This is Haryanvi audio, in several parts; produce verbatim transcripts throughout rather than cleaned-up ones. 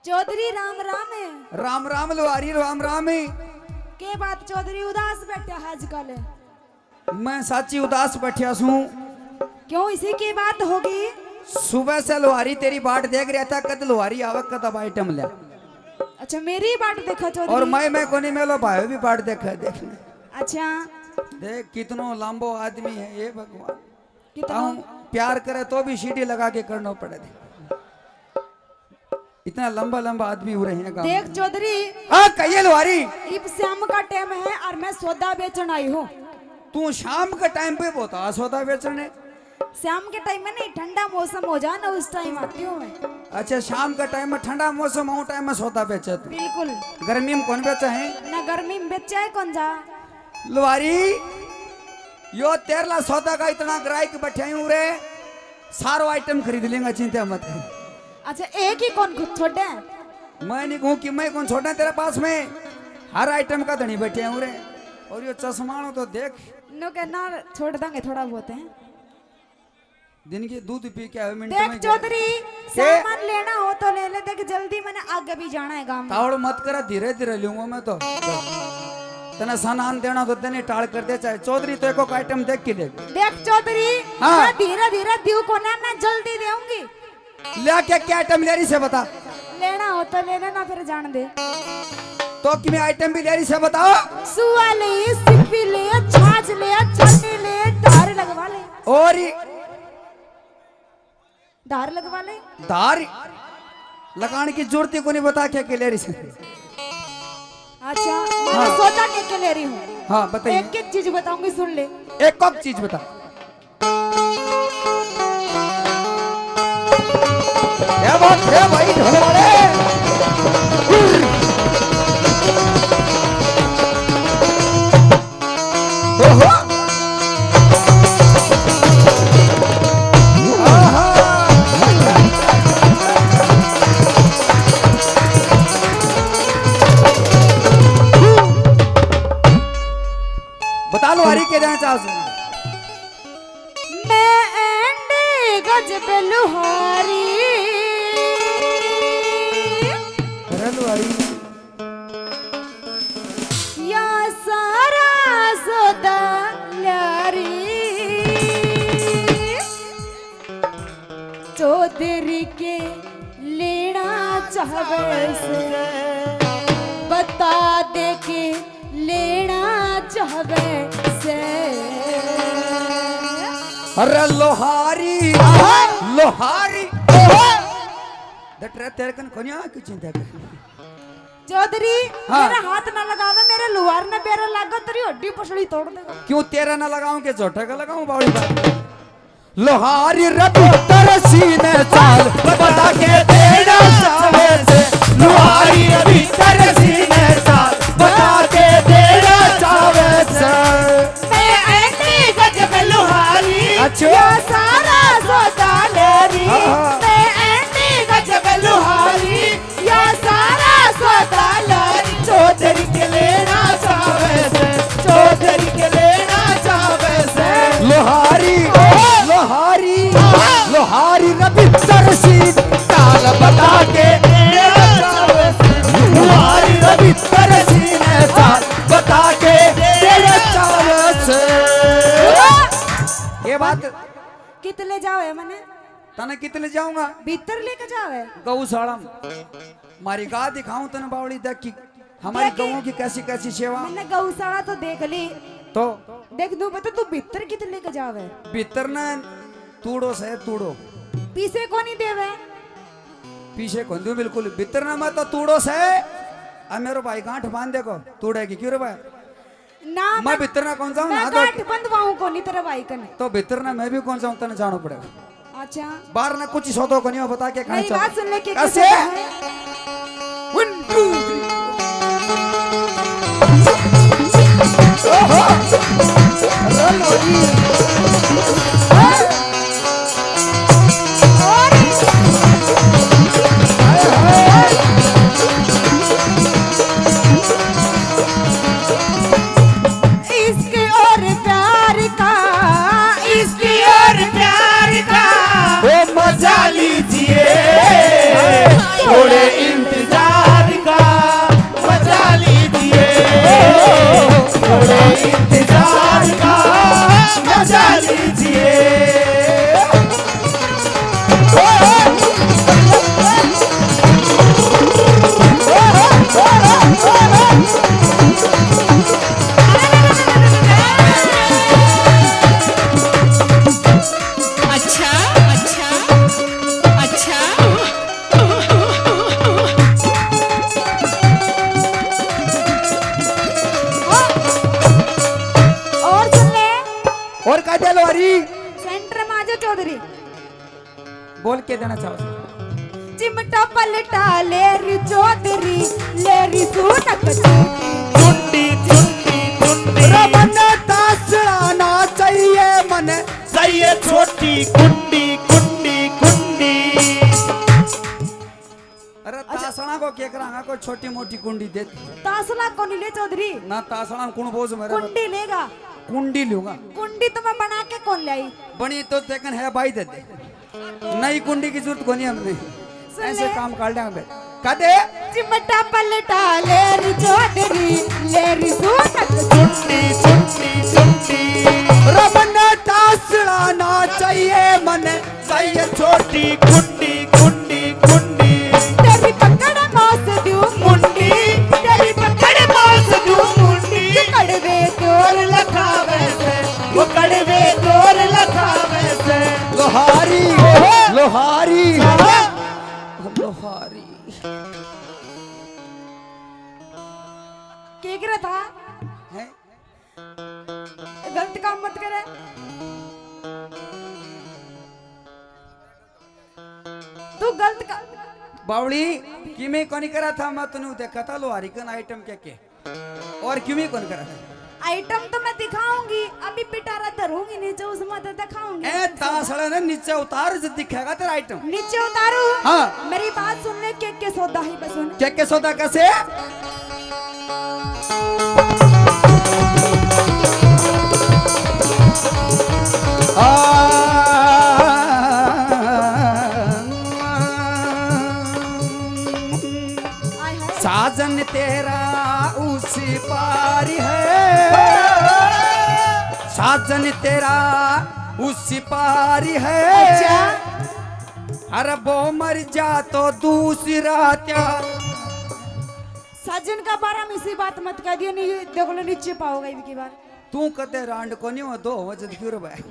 चौधरी राम राम है। राम राम लोहारी, राम राम है। के बात चौधरी, उदास बैठा है आजकल? मैं साची उदास बैठा सूं। क्यों, इसी की बात होगी? सुबह से लोहारी तेरी बाट देख रहा था, कद लोहारी आवे, कद अब आइटम ले। अच्छा, मेरी बाट देखा चौधरी? और मैं, मैं कोनी मेलो भाई भी बाट देखा, देख ले। अच्छा। देख कितनो लंबो आदमी है ये भगवान। कितना? हम प्यार करे तो भी सीढ़ी लगा के करना पड़े। इतना लंबा लंबा आदमी हो रहे हैं गाँव देख में। चौधरी। हाँ, कहिए लोहारी। इब शाम का टाइम है और मैं सौदा बेचण आई हूँ। तू शाम के टाइम पे बहुत आ सौदा बेचने। शाम के टाइम में नहीं, ठंडा मौसम हो जाए ना, उस टाइम आती हूँ मैं। अच्छा, शाम का टाइम में ठंडा मौसम हो, टाइम में सौदा बेचे तू? बिल्कुल। गर्मी में कौन बेचा है? ना गर्मी में बेचा है कौन जा। लोहारी, यो तेरला सौदा का इतना ग्राहक बैठे हूँ रे, सारो आइटम खरीद लेंगे, चिंता मत कर। अच्छा, एक ही कौन खुद छोड़े? मैं नहीं कहूँ कि मैं कौन छोड़े तेरे पास में, हर आइटम का धनी बैठे हूँ रे। और यो चश्माणो तो देख। नो कहना छोड़ देंगे, थोड़ा बहुत है। दिन की दूध पी के आवे मिनट देख में। चौधरी, के? सामान लेना हो तो ले ले, देख जल्दी मैंने आगे भी जाना है गांव में। तावड़ मत करा, धीरे धीरे लूंगा मैं तो। तने सामान देना तो तने टाल कर दे, चाहे चौधरी तो एक आइटम देख के ले। देख चौधरी, हाँ। मैं धीरे धीरे दीऊ कोना, मैं जल्दी देऊंगी। ले के क्या आइटम ले रही से बता। लेना हो तो ले लेना, फिर जान दे। तो किमें आइटम भी ले रही से बताओ। सुआ ले, सिप्पी ले, छाछ ले, छन्नी ले, धार लगवा ले। और ही धार लगवा ले। धार लगाने की जरूरत ही कोनी, बता क्या के ले रही से। अच्छा, मैं हाँ। सोचा के के ले रही हूँ। हाँ, बताइए। एक एक चीज बताऊंगी, सुन ले। एक एक चीज बता। क्या बात है भाई ढोल वाले? ओहो। आहा। बता लोहारी के देना चाहो। मैं एंडी गजब लुहारी। अरे लुहारी। या सारा सौदा ल्यारी। चौधरी के लेना चाहवे से, बता दे के लेना चाहवे से। अरे लोहारी, आहा। लोहारी, ओहो। डट रे, तेरे कन कोनिया की चिंता कर। चौधरी, हाँ। मेरा हाथ ना लगावे, मेरे लुहार ने बेरा लागा, तेरी हड्डी पसली तोड़ देगा। क्यों तेरा ना लगाऊं के झोटे का लगाऊं बावड़ी बात? लोहारी रवि तरसी ने चाल बता के देना चाहवे से। लोहारी रवि तरसी ने चाल बता के देना चाहवे से। मैं एंडी गजब लुहारी, अच्छा। या सारा सौदा ल्यारी। हाँ, हाँ। मैं एंडी गजब लुहारी, या सारा सौदा ल्यारी। चौधरी के लेना चाहवे से, चौधरी के लेना चाहवे से। लोहारी, ओ। लोहारी, ओ। लोहारी रवि तरसी चाल बता के लेना चाहवे से। लोहारी रवि तरसी ने चाल बता के लेना चाहवे से। ये बात कित ले जावे मने? तने कित ले जाऊंगा? भीतर लेके जावे। गौशाला में। मारी गाय दिखाऊं तने बावली, देख की हमारी देख की। गऊं की कैसी कैसी सेवा। मैंने गौशाला तो देख ली। तो? देख दूं बता, तू भीतर कित लेके जावे? भीतर ना तूड़ो से, तूड़ो। पीसे कोनी देवे? पीसे कोनी दूं बिल्कुल। भीतर ना मैं तो तूड़ो से। अब मेरो भाई गांठ बांध देखो, तूड़ेगी क्यों रे भाई? ना, मैं मैं, भीतर ना कौन जाऊं, मैं ना तो गांठ बंधवाऊं कोनी तेरे भाई कने। तो भीतर ना मैं भी कौन जाऊं, तने जानो पड़ेगा। अच्छा। बाहर ना कुछ सौदो कोनी हो, बता के खाए मेरी चल। बात सुन ले, के कैसे? कैसे है? One, two, three। ओहो। अरे लोरी। इश्क और प्यार का, इश्क और प्यार का ओ मजा लीजिए, थोड़े बोल के देना चाहो। चिमटा पलटा ले री चौधरी, ले री सूनक चूटी। चुंडी, चुंडी, चुंडी। रमन तासड़ा ना चाहिए मन, चाहिए छोटी कुंडी, कुंडी, कुंडी। अरे अच्छा। तासड़ा को के करांगा, कोई छोटी मोटी कुंडी दे। तासड़ा को नहीं ले चौधरी। ना तासड़ा में कुण बोझ मेरे कुंडी लेगा। कुंडी लूंगा। कुंडी तो मैं बना के कौन लाई? बनी तो तेकन है भाई दे दे। नई कुंडी की जरूरत कोनी हमने। सुन ऐसे ले। काम काट लेंगे। कदे? चिमटा पलटा ले री चौधरी, ले री सूनक। चुंडी, चुंडी, चुंडी। रमन तासड़ा ना चाहिए मन, चाहिए छोटी कुंडी, कुंडी, कुंडी। तेरी पकड़ मास दूं मुंडी, तेरी पकड़ मास दूं मुंडी। कड़वे तोर लखावे से, वो कड़वे तोर लखावे से। लोहारी, ओहो। लोहारी, हाँ। लोहारी। के गिरा था? हैं? गलत काम मत करे। तू गलत का बावली, किमे कोनी करा था, मैं तन्नू देखा था लोहारी कन आइटम के के। और क्यों ही कौन करा था? आइटम तो मैं दिखाऊंगी, अभी पिटारा धरूंगी नीचे, उसमें तो दिखाऊंगी। ए, तासड़ा ने नीचे उतार, जो दिखेगा तेरा आइटम। नीचे उतारू? हाँ। मेरी बात सुन ले, के के सौदा ही बस सुन। के के सौदा कैसे? आ, आय हाय। साजन तेरा उस पार है, साजन तेरा उस पार है। अच्छा। अरे वो मर जा तो दूसरा क्या? साजन का बारे में इसी बात मत कह दियो, नहीं देख लो नीचे पाओगा इनकी बार। तू कदे रांड कोनी हो, दो हो जद क्यों रे भाई?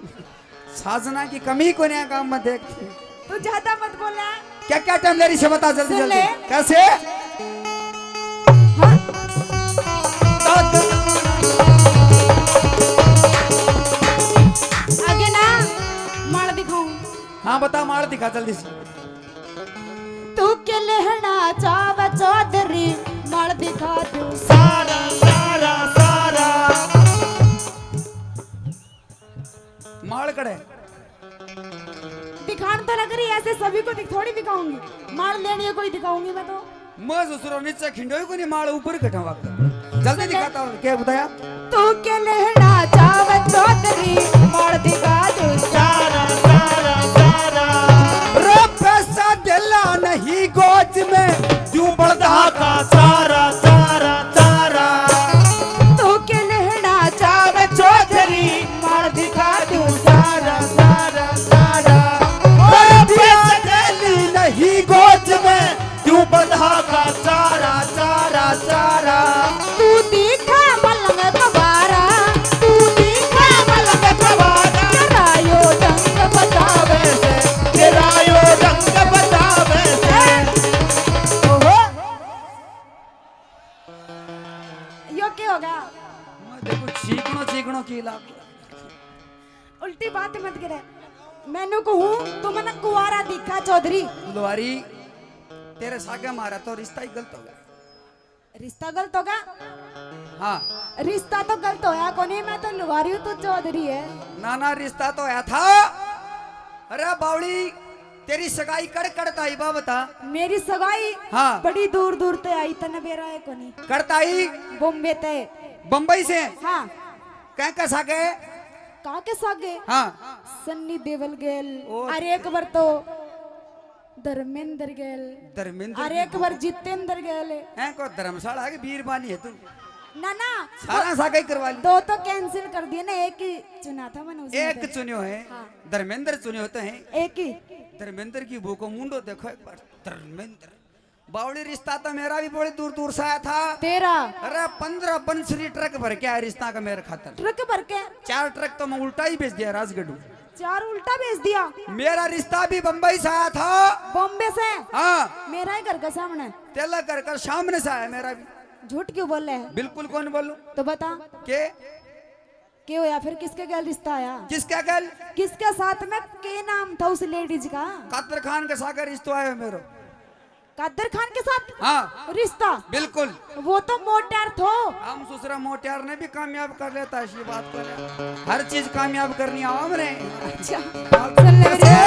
साजना की कमी कोनी है काम में देख। तू ज्यादा मत बोला। क्या क्या टाइम ले रही से बता जल्दी सुन जल्दी। ले। कैसे? हाँ। आगे ना माल दिखाऊं। हाँ बता, माल दिखा जल्दी से। तू के लेहना चावे चौधरी, माल दिखा दूं। सारा, सारा, सारा। माल कड़े? दिखान तो लग रही है, ऐसे सभी को दिख-, थोड़ी दिखाऊंगी। माल लेनी है कोई दिखाऊंगी मैं तो। मैं ससुरो नीचे खिंडो ही कोनी, माल ऊपर घटावा। जल्दी सुन ले। दिखाता हूँ, क्या बताया? तू के लेहना चावे चौधरी, माल दिखा दूं। सारा, सारा, सारा। रे पैसा दिला नहीं गोज में, क्यों बड़दा का सारा, सारा, सारा। तू के लेहना चावे चौधरी, माल दिखा दूं सारा, सारा, सारा। रे पैसा दिला नहीं गोज में, क्यों बंधा का चारा, चारा, चारा। तू दिखा पलंग कबारा, तू दिखा पलंग कबारा। तेरा यो ढंग बतावे से, तेरा यो ढंग बतावे से। ओहो। यो के होगा? मैं देखो चीकणो, चीकणो की लाग। उल्टी बात मत करे। मैनू कहूँ, तू मने कुआरा दिखा चौधरी। लोहारी, तेरे सागे मारा तो रिश्ता ही गलत होगा। रिश्ता गलत होगा? हाँ। रिश्ता तो गलत होया कोनी, मैं तो लोहारी हूँ, तू चौधरी है। ना, ना, रिश्ता तो होया था। अरे बावली, तेरी सगाई कड़, कड़ तै आई बा बता। मेरी सगाई? हाँ। बड़ी दूर, दूर तै आई, तने बेरा है कोनी। कड़ तै आई? बॉम्बे तै। बम्बई से? हाँ। कह, कह सागे? का के सागे? हाँ। सन्नी देवल गेल। ओ। अरे एक बार तो धर्मेंद्र गेल। धर्मेंद्र अरे की एक बार जितेंद्र गेल। हैं, को धर्मशाला है कि बीरबानी है तू? ना, ना। सारा सागे ही करवा ली। दो तो cancel कर दिए ना, एक ही चुना था मैंने उसमें एक से। चुन्यो है। हाँ। धर्मेंद्र चुन्यो तो है। एक ही। धर्मेंद्र की बहू को मुंडो देखो एक बार। धर्मेंद्र। बावली रिश्ता तो मेरा भी बड़ी दूर दूर से आया था। तेरा? अरे पन्द्रह बंसरी ट्रक भर के आया रिश्ता का मेरे खातर। ट्रक भर के? चार ट्रक तो मैं उल्टा ही भेज दिया राजगढ़। चार उल्टा भेज दिया? मेरा रिश्ता भी बम्बई से आया था। बॉम्बे से? हाँ। मेरा ही घर का सामने। तेला घर का सामने से आया मेरा भी। झूठ क्यों बोले है? बिल्कुल कौन बोलूं? तो बता। के? के होया फिर? किसके गैल रिश्ता आया? किसके गैल? किसके साथ में? के नाम था उस लेडीज का? कादर खान के साथ रिश्तो आया मेरो। कादर खान के साथ? हाँ। रिश्ता? बिल्कुल। वो तो मोटियार थो। हम ससुरा मोटियार ने भी कामयाब कर लेता है, ऐसी बात को ले। हर चीज कामयाब करनी आवा मने। अच्छा। चल ले रे।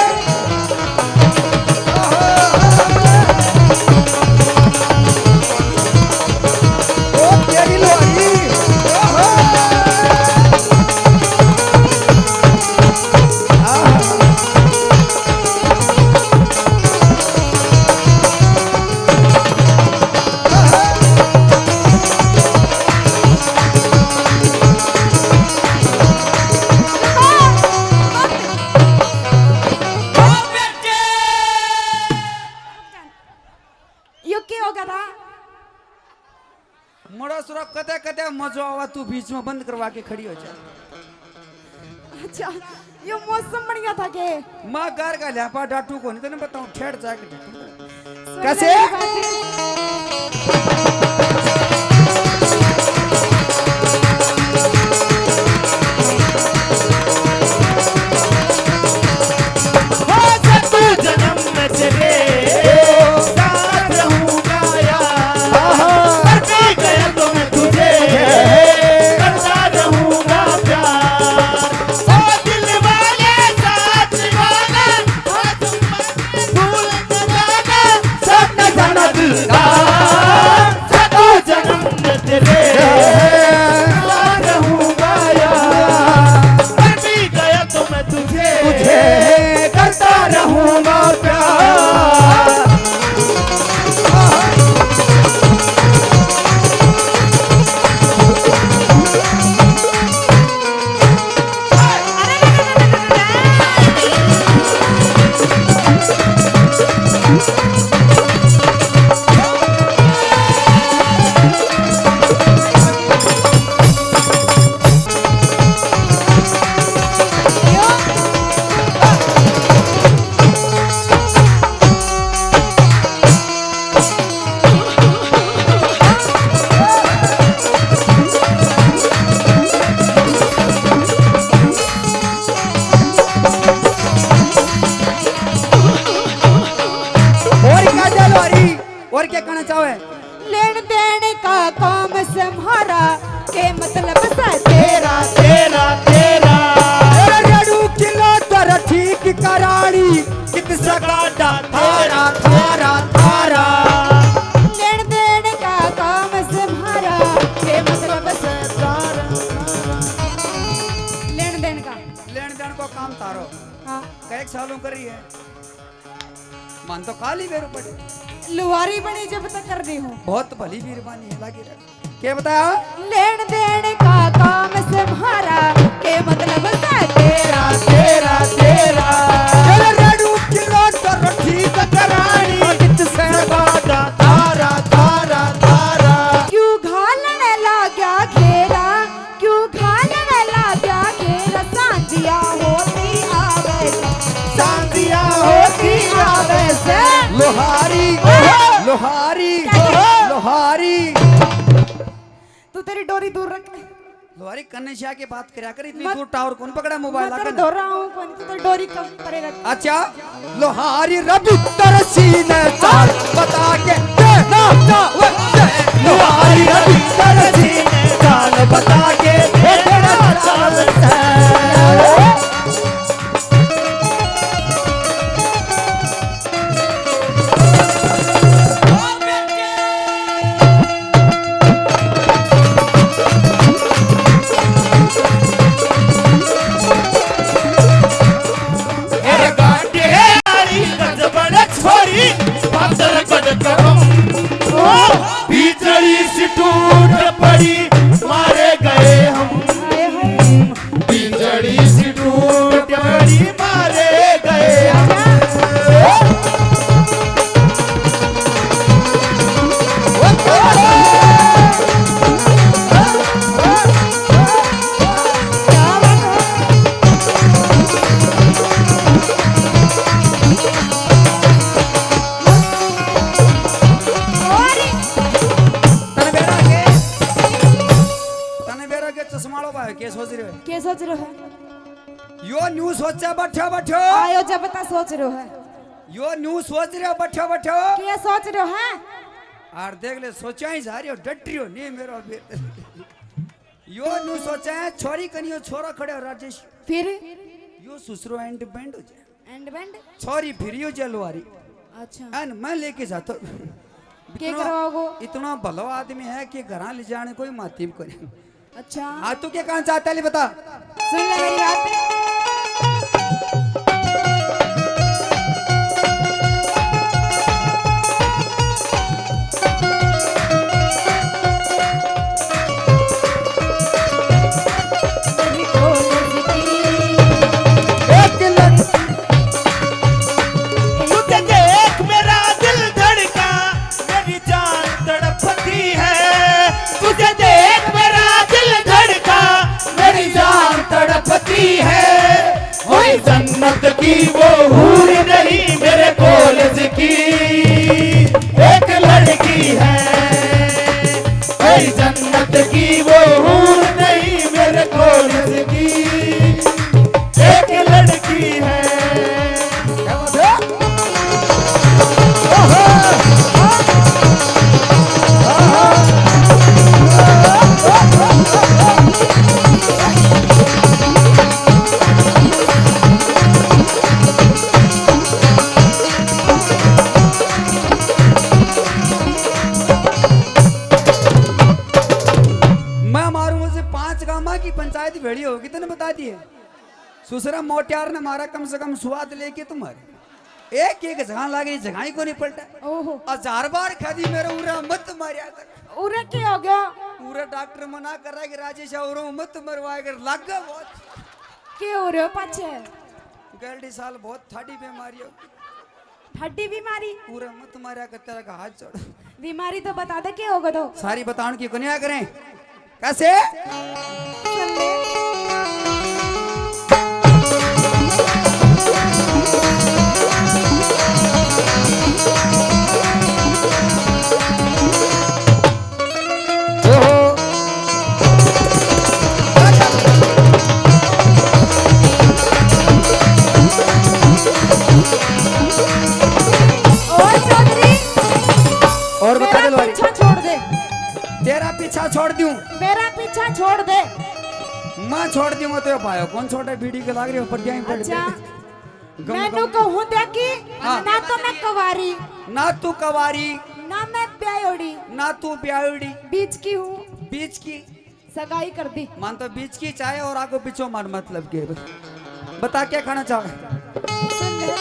ओ तेरी लोरी। ओहो। आहा। यो के हो गया था? मोड़ा सुरा कदे कदे मजो आवा, तू बीच में बंद करवा के खड़ी हो जा। अच्छा, यो मौसम बढ़िया था के? माँ गार का ल्यापा डाटू को नहीं, तने बताऊं, ठेठ जाके डाटू। सुन कैसे? मेरी बात। जन्म में तेरे साथ रहूंगा यार। आहा। मर भी गया तो मैं तुझे करता रहूंगा प्यार। ओ दिल वाले, साथ वाला, भूल न जाना, सब न जाना दिल का। सातों जन्म में तेरे साथ रहूंगा यार। मर भी गया तो मैं तुझे, तुझे करता रहूंगा प्यार। और क्या चालो हरी? और क्या कहना चाहे? लेन देन का काम से म्हारा, के मतलब से तेरा, तेरा, तेरा। अरे रड़ू किलो तर ठीक करानी, कित सगाडा थारा, थारा, थारा। लेन देन का काम से म्हारा, के मतलब से तारा। लेन देन का। लेन देन को काम तारो। हाँ। कई सालों कर रही है। मन तो काली बेरू पड़े। लुहारी बनी जब तक कर दी हूँ। बहुत भली बीरबानी है, लागी रह। के बताया? लेन देन का काम से म्हारा, के मतलब से तेरा, तेरा, तेरा। चल रड़ू किलो तो रठी तो करानी। कित से बाटा तारा, तारा, तारा। क्यों घालने लाग्या घेरा? क्यों घालने लाग्या घेरा? सांझिया होती आवे से, सांझिया होती आवे से। लोहारी, ओहो। लोहारी, क्या, क्या? लोहारी। तू तेरी डोरी दूर रख। लोहारी कन्ने से आके बात करया कर, इतनी मत-, दूर टावर कौन पकड़ा मोबाइल मैं तेरे आकर? धोरा हूँ कौन, तू तेरी डोरी कम परे रख। अच्छा। लोहारी रविंदर सिंह ने चाल बता के तेरा चाल, लोहारी रविंदर सिंह ने चाल बता के तेरा चाल। अरे गांडे वाली गजबड़ छोरी, पातर कद करम। ओ, बिजली सी टूट पड़ी, मारे गए हम। बिजली सी टूट पड़ी, मारे गए हम। के सोच रहे हो? के सोच रहे हो? यो न्यू सोचा, बैठो, बैठो। आयो जब तक सोच रहे हो है। यो न्यू सोच रहे हो, बैठो, बैठो। के सोच रहे हो है? और देख ले, सोचा ही जा रहे हो, डट रहे हो, नहीं मेरा बेटा। यो न्यू सोचा है, छोरी कनियो छोरा खड़े हो, राजेश। फिर? यो सुसरो एंड बैंड हो जाए। And band? छोरी फिर यो जलवारी। अच्छा। एन मैं लेके जाता। के इतना, करवाओगो? इतना भलो आदमी है कि घरां ले जाने कोई माती भी कोनी। अच्छा। हाँ, तू क्या कहना चाहता है, ले बता। सुन ले मेरी बात। एक लड़-, तुझे देख मेरा दिल धड़का, मेरी जान तड़पती है। तुझे देख मेरा दिल धड़का, मेरी जान तड़पती है। कोई जन्नत की वो हूर नहीं, मेरे कॉलेज की एक लड़की है। कोई जन्नत की वो हूर नहीं, मेरे कॉलेज की एक लड़की है। क्या बात है? ओहो! मैं मारूं उसे पांच गामा की पंचायत भेड़ी होगी, तने बता दिए। सुसरा मोटियार ने मारा, कम से कम स्वाद लेके तुम्हारे एक एक जगह लागे, जगह ही को नहीं पलटा। ओहो। हजार बार कह दी मेरे उरा मत मारया कर। उरे के हो गया? उरे डॉक्टर मना कर रहा है कि राजेश उरो मत मरवाया कर, लग गया बहुत। के हो रहे हो पाछे? गैलडी साल बहुत ठाडी बीमारी हो। ठाडी बीमारी? उरे मत मारया कर, तेरा का हाथ छोड़। बीमारी तो बता दे, के होगा तो? सारी बताउन की कोन्या करें। कैसे? ओहो। और चौधरी, और बता मेरा दे लोरी। पीछा छोड़ दे। तेरा पीछा छोड़ दूं। मेरा पीछा छोड़ दे। मैं छोड़ दूंगा तो भाई कौन छोटे बीड़ी के लाग रहे हो, पटिया ही पड़ अच्छा। गए। गम, मैं गम। नू कहूं देखी, हाँ। ना तो मैं कवारी। ना तू कवारी। ना मैं ब्यायोड़ी। ना तू ब्यायोड़ी। बीच की हूँ। बीच की। सगाई कर दी। मान तो बीच की चाहे और आगो पीछो मान मतलब के। बता क्या खाना चाहे? सुन ले।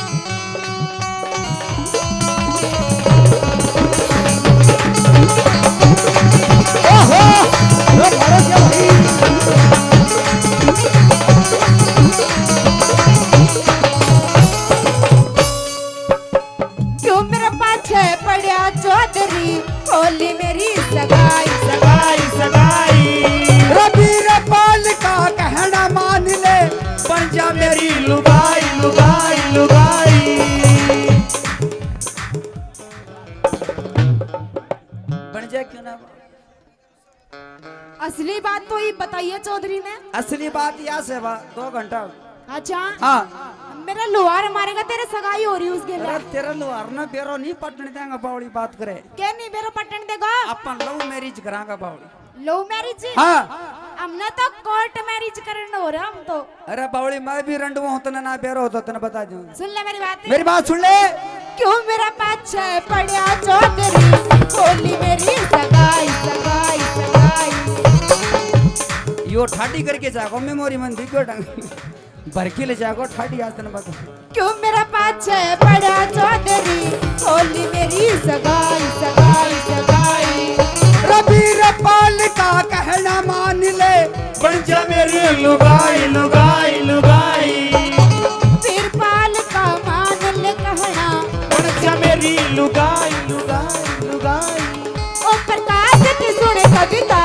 ओहो! अरे मारो क्या भाई? क्यों मेरे पाछे पड़या चौधरी, होली मेरी सगाई, सगाई, सगाई। रबी रपाल का कहना मान ले, बन जा मेरी लुगाई, लुगाई, लुगाई। बन जा क्यों ना। असली बात तो ये बताइए चौधरी ने। असली बात या से बा, दो घंटा। अच्छा। हाँ। मेरा लोहार मारेगा, तेरे सगाई हो रही उसके लिए। अरे तेरा लोहार ना बेरो नहीं पटने देंगा, बावली बात करे। के नहीं बेरो पटने देगा? अपन लव मैरिज करांगा बावली। Love marriage? हाँ। हमने तो कोर्ट मैरिज करने हो रहे हम तो। अरे बावली, मैं भी रंडवा हूँ, तने ना बेरो हो तो तने बता दूँ। सुन ले मेरी बात। मेरी बात सुन ले। क्यों मेरा पाछे पड़या चौधरी, होली मेरी सगाई, सगाई, सगाई। यो ठाडी करके जागो, मेमोरी मन दिखो ढंग। भर के ले जागो ठाडी आज तने बता। क्यों मेरा पाछे पड़ा चौधरी, होली मेरी सगाई, सगाई, सगाई। रबी रपाल का कहना मान ले, बन जा मेरी लुगाई, लुगाई, लुगाई। वीरपाल का मान ले कहना, बन जा मेरी लुगाई, लुगाई, लुगाई। ओ प्रकाश की सुन कविता,